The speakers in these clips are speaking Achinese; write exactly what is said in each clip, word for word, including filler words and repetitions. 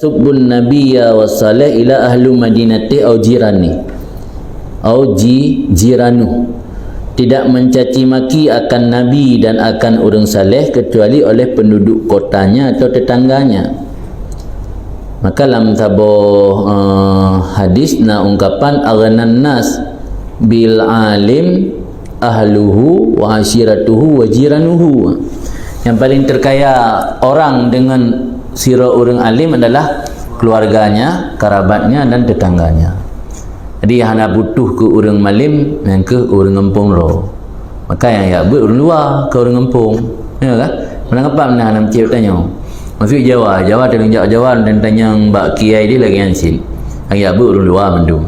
Subbun nabiyya wa salih ila ahlu madinati au jirani. Au ji-, jiranu. Tidak mencaci maki akan Nabi dan akan ureuëng saleh kecuali oleh penduduk kotanya atau tetangganya. Maka lam saboh, eh, hadis na ungkapan aghnan nas bil alim ahluhu wa ashiratuhu wa jiranuhu. Yang paling terkaya orang dengan sira ureuëng alim adalah keluarganya, kerabatnya dan tetangganya. Jadi hana butuh keu ureuëng malim, nyang keuh ureuëng gampông droe. Maka nyang jak beuet ureuëng luwa, keu ureuëng gampông. Ya kan? Meunan kapab na hana meucit tanyoe. Maksud Jawa, Jawa teuneuk jak Jawa dan tanyong bak kiai dia lagée nyan cit. Nyang jak beuet ureuëng luwa mandum.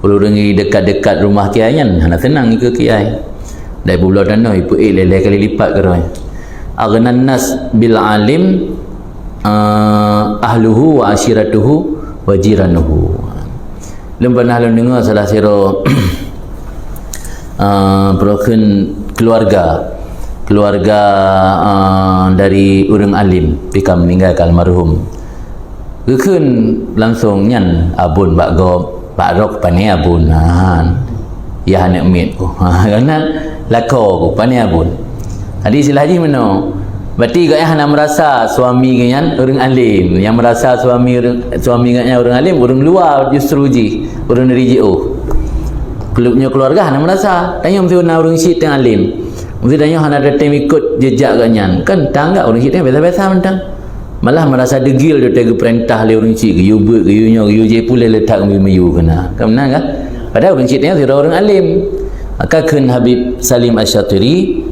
Ureuëng-ureuëng di dekat-dekat rumah kiai nyan hana seunang ikeu kiai. Dari bubloe tanoh ipeuék lhée-lhée kali lipat keudroe. Aghnan nas bil alim, eh, ahluhu wa ashiratuhu wa jiranuhu. Lôn pernah lôn deungoe salah sidroe, eh, peurokon keluarga, keluarga, eh, dari ureuëng alim, pih ka meuninggai ka almarhum. Geukheun langsong nyan abon bak gob, bak rok pane abon. Han. Yah aneuk miet ku. Ha, kan? Lakoe ku pane abon. Jadi istilah jih meunoe. Berarti gobnyan hana merasa suami gobnyan ureuëng alim. Yang merasa suami ureuëng, suami gobnyan ureuëng alim, ureuëng luwa justru jih, ureuëng dari jiôh. Kelu-, nyoe keluarga hana merasa. Tanyoe meusti na ureuëng syiek teuh alim. Meusti tanyoe hana tatem ikot jejak gobnyan. Kan tang gak ureuëng syiek teuh biasa-biasa mantong. Malah merasa deugil watée geupeurintah lé ureuëng syiek, geuyue beuet, geuyue nyoe, geuyue jih puléh le that geuyue miyueb keunan. Kan meunan kan? Padahal ureuëng syiek nyan sidroe ureuëng alim. Maka kheun Habib Salim Asy-Syatiri,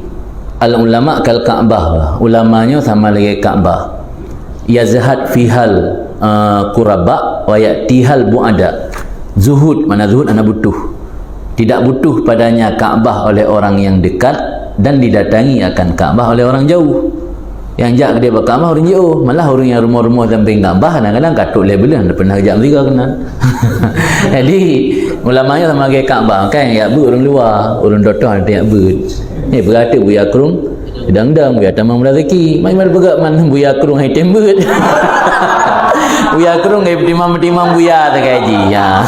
"Al ulama kal Ka'bah." Ulama nyoe sama lagée Ka'bah. "Yazhad fihal, eh, quraba wa ya'tihal bu'ada." Zuhud, makna zuhud hana butuh. Tidak butuh padanya Ka'bah oleh orang yang dekat dan didatangi akan Ka'bah oleh orang jauh. Nyang jak keudeh bak Ka'bah ureuëng jiôh, malah ureuëng nyang rumoh-rumoh sampéng Ka'bah kadang-kadang ka trok lhée buleuen hana pernah jak meusigoe keunan. Jadi, ulama nyoe sama lagée Ka'bah, kan nyang jak beuet ureuëng luwa, ureuëng toh-toh hana jak beuet. Nyoe peugah teuk Buya Krueng, dang-dang Buya Tamong Meuraseuki. Mai-mai peugah man Buya Krueng hai tem beuet. Buya Krueng hai timang-timang buya sagai jih. Ya.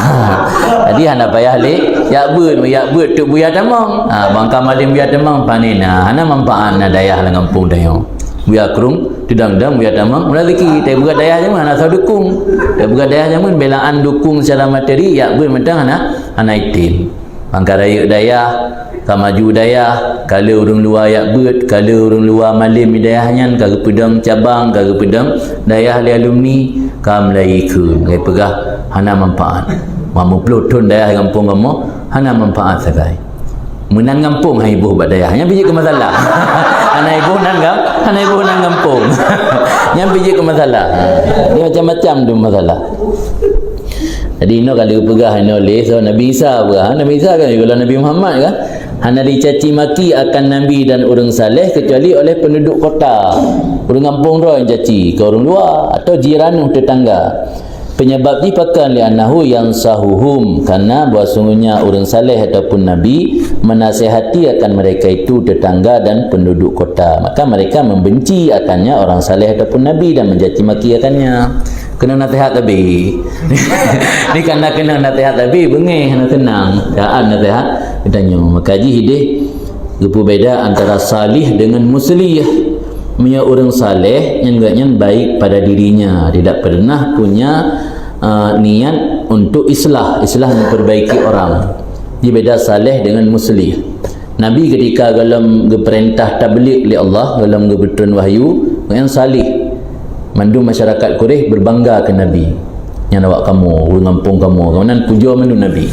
Jadi hana payah lé jak beuet, jak beuet teuk Buya Tamong. Ha, bangka malem Buya Tamong panen. Ha, hana manfaat na dayah lam gampông tanyoe. Buya Krueng, teudang-dang Buya Tamong, Meuraseuki, tapi buka dayah jameun hana soe dukung. Tapi buka dayah jameun belaan dukung secara materi, jak beuet mantong hana, hana item. Mangka rayeuk dayah, ka maju dayah, ka le ureuëng luwa jak beuet, ka le ureuëng luwa malem di dayah nyan, ka geupeudong cabang, ka geupeudong dayah lé alumni, ka meulayeue kheun, lagée peugah hana manfaat. Meuploh thon dayah gampông kamoe hana manfaat sagai. Meunan gampông hai boh bak dayah. Nyan pih jeuet keu masalah. Hana iboh nan gam-, hana iboh nan gampông. Nyan pih jeuet keu masalah. Ha. Ni macam-macam tu masalah. Jadi inoe ka lheueh peugah inoe lé, so Nabi Isa peugah. Nabi Isa kan juga Nabi Muhammad kan. Hana dicaci maki akan Nabi dan ureuëng saleh kecuali oleh penduduk kota. Ureuëng gampông droe nyang caci, ke ureuëng luwa atau jiranuh tetangga. Penyebab jih pakon? Li'annahu yansahuhum, karena bahwa sungguhnya ureuëng saleh ataupun nabi menasihati akan mereka itu tetangga dan penduduk kota. Maka mereka membenci akannya orang saleh ataupun nabi dan mencaci maki akannya. Kena nasihat Nabi. Ni karena kena nasihat Nabi, beungéh hana seunang. Taat nasihat geutanyoe. Maka jih ideh geupeubeda antara salih dengan muslih. Meunyoe ureuëng saleh, nyan gobnyan baik pada dirinya, tidak pernah punya, uh, niat untuk islah, islah memperbaiki orang. Jadi beda saleh dengan muslih. Nabi ketika golom geupeurintah tabligh lé Allah, golom geubeutrön wahyu, gobnyan salih. Mandum masyarakat Quraisy berbangga keu Nabi. Nyan awak kamoe, ureuëng gampông kamoe, gobnyan pujoe mandum Nabi.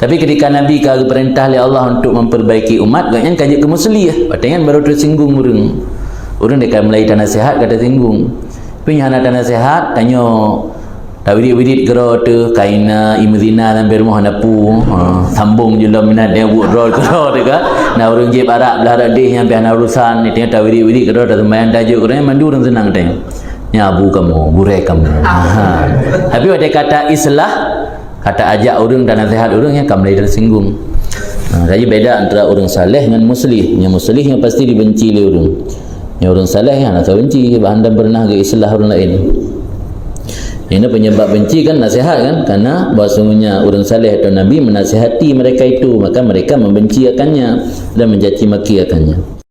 Tapi ketika Nabi ka geupeurintah lé Allah untuk memperbaiki umat, gobnyan ka jeuet keu muslih. Watée nyan baru teusinggung ureuëng. Ureuëng deka mulai tanasihat ka teusinggung. Tapi nyang hana tanasihat, tanyoe tawirit-wirit keudroe teuh, kaina imeuzina sampoe rumoh hana peue. Ha, sambong jih lom minat dia buet droe keudroe teuh ka. Na ureuëng jieb arak blah rot deh nyang pih hana urusan, tanyoe tawirit-wirit keudroe, taseumayang tahajud keudroe, nyan mandum ureuëng seunang tanyoe. Nyan abu kamoe, gurée kamoe. Ha. Tapi watée kata islah, kata ajak ureuëng dan nasihat ureuëng, nyan ka mulai teusinggung. Ha, jadi beda antara ureuëng saleh ngon muslih. Nyang muslih nyan pasti dibenci lé ureuëng. Nyang ureuëng saleh nyan hana benci, bahkan pernah geu-islah ureuëng laén. Ini penyebab benci kan nasihat kan? Karena bahwasanya ureuëng saleh atau Nabi menasihati mereka itu, maka mereka membenci akannya dan mencaci maki akannya.